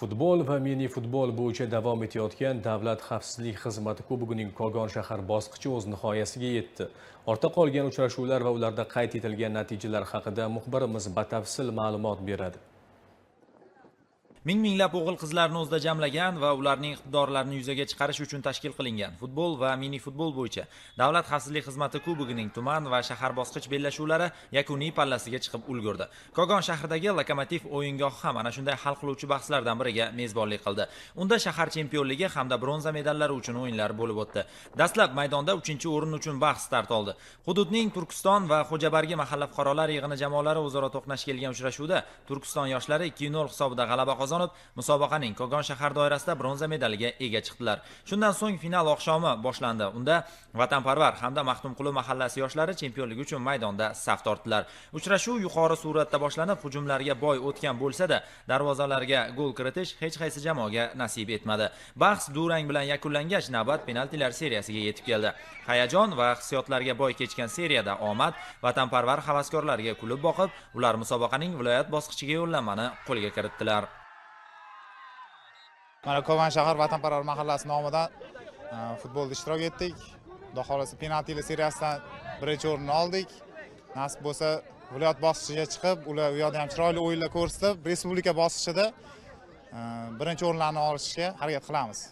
Futbol va mini futbol bo'yicha davom etayotgan Davlat xavfsizlik xizmati kubogining Kogon shahar bosqichi o'z nihoyasiga yetdi. Ortda qolgan uchrashuvlar va ularda qayd etilgan natijalar haqida muxbirimiz batafsil ma'lumot beradi. Ming minglab o'g'il qizlarni o'zida jamlagan va ularning iqtidorlarini yuzaga chiqarish uchun tashkil qilingan futbol va mini futbol bo'yicha Davlat xavfsizlik xizmati kubogining tuman va shahar bosqich bellashuvlari yakuniy pallasiga chiqib ulgurdi. Kogon shahridagi Lokomotiv o'yingohi ham ana shunday hal qiluvchi bahslardan biriga mezbonlik qildi. Unda shahar chempionligi hamda bronza medallari uchun o'yinlar bo'lib o'tdi. Dastlab maydonda 3-o'rin uchun bahs start oldi. Hududning Turkiston va Xo'jabargi mahalla fuqarolar yig'ini jamoalari o'zaro to'qnash kelgan uchrashuvda Turkiston yoshlari 2-0 hisobida g'alaba qozonib, musobaqaning Kogon shahar doirasida bronza medaliga ega chiqdilar. Shundan so'ng final oqshomi boshlandi. Unda Vatanparvar hamda Maxtumquli mahallasi yoshlari chempionlik uchun maydonda saf tortdilar. Uchrashuv yuqori suratda boshlanib, hujumlarga boy o'tgan bo'lsa-da, darvozalarga gol kiritish hech qaysi jamoaga nasib etmadi. Bahs durang bilan yakunlangach, navbat penaltilar seriyasiga yetib keldi. Hayajon va hissiyotlarga boy kechgan seriyada omad Vatanparvar havaskorlariga kulib boqib, ular musobaqaning viloyat bosqichiga yo'llanmani qo'lga kiritdilar. Mana Kogon shahar Vatanparvar mahallasi nomidan futbolda ishtirok etdik. Xudo xohlasa, penaltilar seriyasidan birinchi o'rinni oldik. Nasib bo'lsa, viloyat bosqichiga chiqib, ular u yoqda ham chiroyli o'yinlar ko'rsatib, respublika bosqichida birinchi o'rinlarni olishga harakat qilamiz.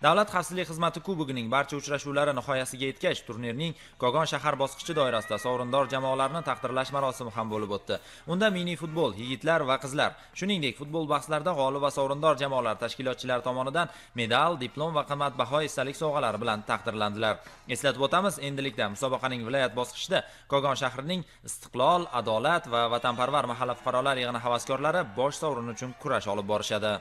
Davlat xavfsizlik xizmati kubogining barcha uchrashuvlari nihoyasiga yetgach, turnirning Kogon shahar bosqichi doirasida sovrindor jamoalarni taqdirlash marosimi ham bo'lib o'tdi. Unda mini futbol yigitlar va qizlar, shuningdek, futbol bahslarida g'olib va sovrindor jamoalar tashkilotchilar tomonidan medal, diplom va qimmatbaho esdalik sovg'alari bilan taqdirlandilar. Eslatib o'tamiz, endilikda musobaqaning viloyat bosqichida Kogon shahrining Istiqlol, Adolat va Vatanparvar mahalla fuqarolar yig'ini havaskorlari bosh sovrin uchun kurash olib borishadi.